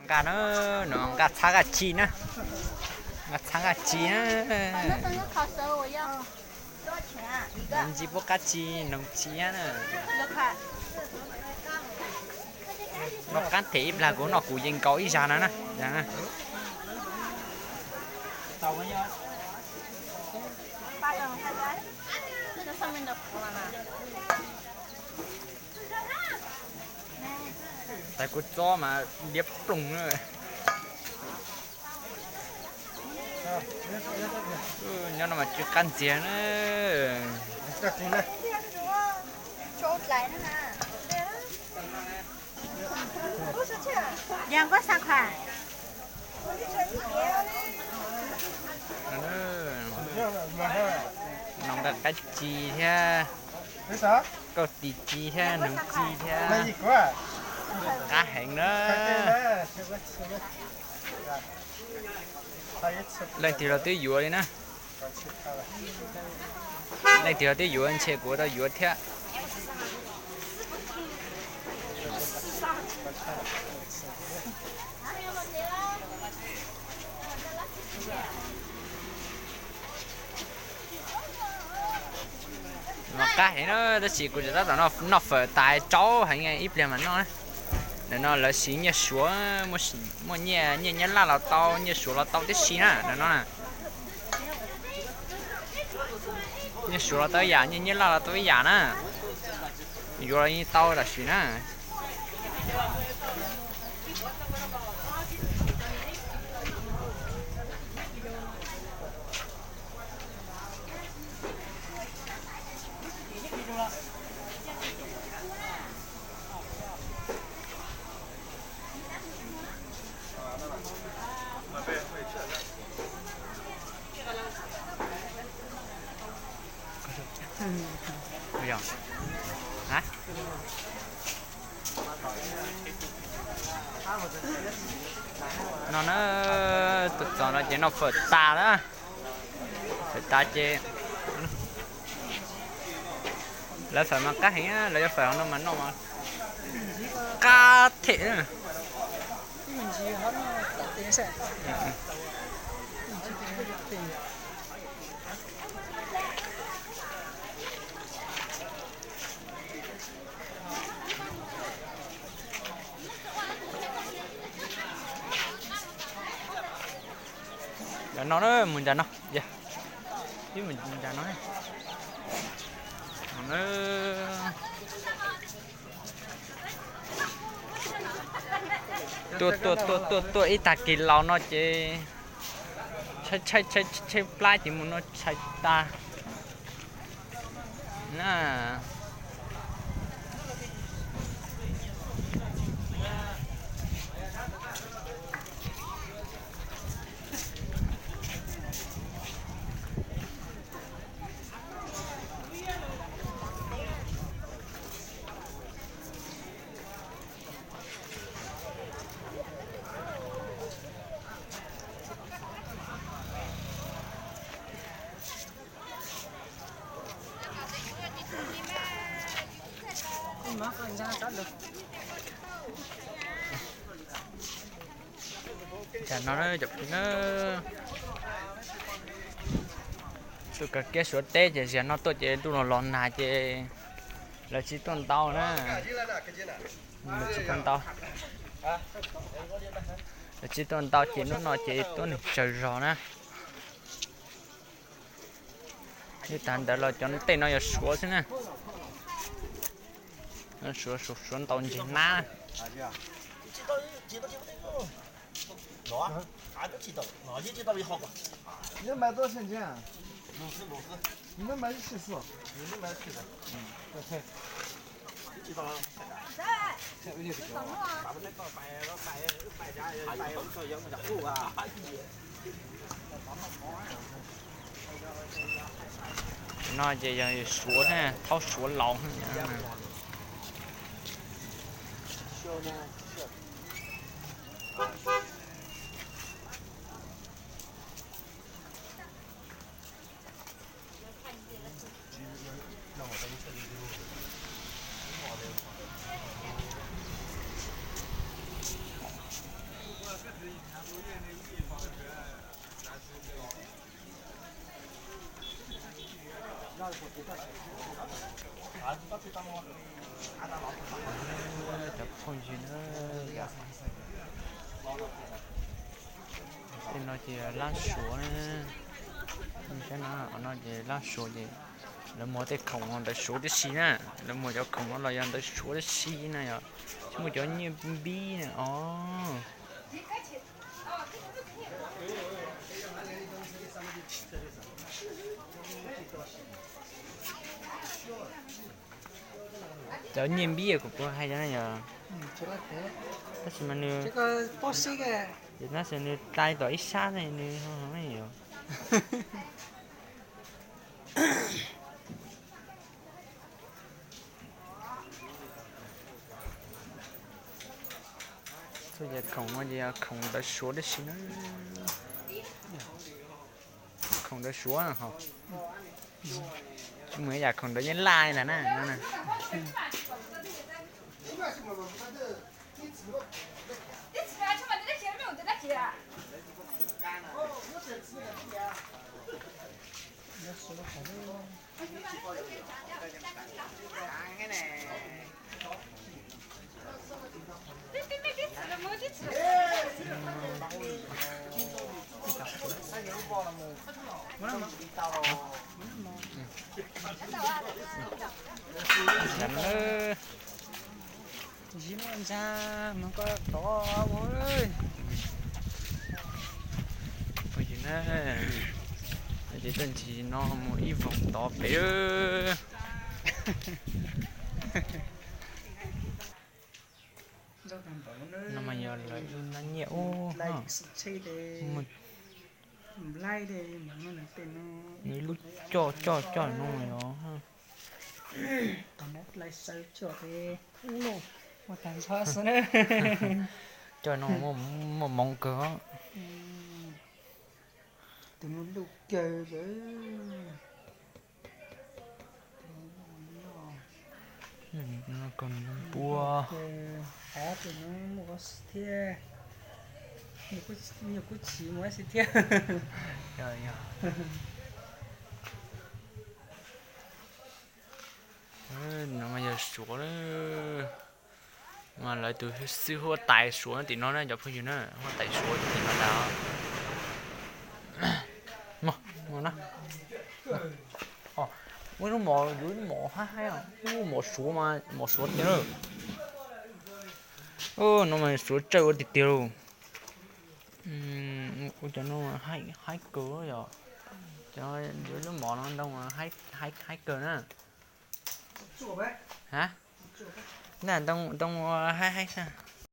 Nqa na, no nqa txhab nqa tsi na, nqa txhab nqa tsi na. Ntsis pub qab tsi noog tsi na. Noj qab them ib plag kuv noj kuv yeej nkaus ib zag no na. Tais kuv txob mas liab ploog na. Nyob no mas tsw qab ntxiag na. Noj nqa qab tsi thiab, kauj tis tsi thiab, noog tsi thiab, qab heev na. Leej twg los twb yuav li na. Leej twg los twb yuav, ntshe kuv tau yuav thiab. Mas qab heev na, tab sis kuv tseem tab tom noj fawm tas tsaub heev ib pliag mas noj na. Ntawm no lawv siv nyiaj suav, muaj nyiaj, nyiaj nyab laj los tau, nyiaj suav los tau tib si na ntawm no na. Nyiaj suav los tau ib yam, nyiaj nyab laj los tau ib yam na. Yuav los yeej tau tam sim na. No na, tus txog no ces noj fawm tas na. Fawm tas ces lawv fawm mas qab heev, lawv yuav fawm hauv no mas noj mas qab them. Cov no na, mus ntawm no, ib mus ntawm no. Tuaj tuaj tuaj tuaj tuaj ib tag kis los no ces tshaib tshaib tshaib tshaib plab ces mus no tshaib tag na. Tam no na cov phooj ywg na, tuaj kawm kiab Suav teb ces zaum no tuaj ces ntuj los los nag ces lawv tsis tuaj ntau na. Lawv tsis tuaj ntau, lawv tsis tuaj ntau ces hnub no ces tuaj neeg tsawg zog na. Yog tag ntawd los cov tej no yog Suav xwb na. Suav, Suav, Suav ntaus ntseg nab. No ces yog Suav, thaub Suav laus. Cov phooj ywg na, tej no ces laj suav na, saib na, qhov no ces laj suav ces lawv muag tej khoom ntawd suav tib si na, lawv muag cov khoom no los yog ntawd suav tib si na yom, tsis muaj cov nyiaj npib na os. Cov nyiaj npib kuv kuv hais cov no yog, tab sis mas nws, tab sis nws tais tom ib sab ne nws yog. Txhua yam khoom no ces yog khoom ntawd suav tib si na. Khoom ntawd suav ho, tsis muaj ib yam khoom ntawd yeej laj li ntag na no na. Zib muaj ntsa, mus koj tod ua. Phooj ywg na, ces tuaj ntsis no mus ib voog tod pem. No mas yog lawv ib lab nyiaj ub ho. Nws ib lub coj coj coj no yog. Coj no muaj moov kawg. Tus no luj kawg lawm. Koj npua. Tus no muaj koj xwb thiab. Nyuag kub chiv mus xwb thiab. No mas yog suav, mas lawv tus xib hwb huab tais suav tim no na cov phooj ywg na, huab tais suav tim no ntag. Muaj lub mom, yuav lub mom haib haib, lub mom suav mas mom suav tiag na. No mas suav tsawj ua tiag tiag lauj. Ua cov no haib kawg yom. Cov yuav lub mom no ntoo haib kawg na. Ha, na ntoo ntoo haib haib xwb.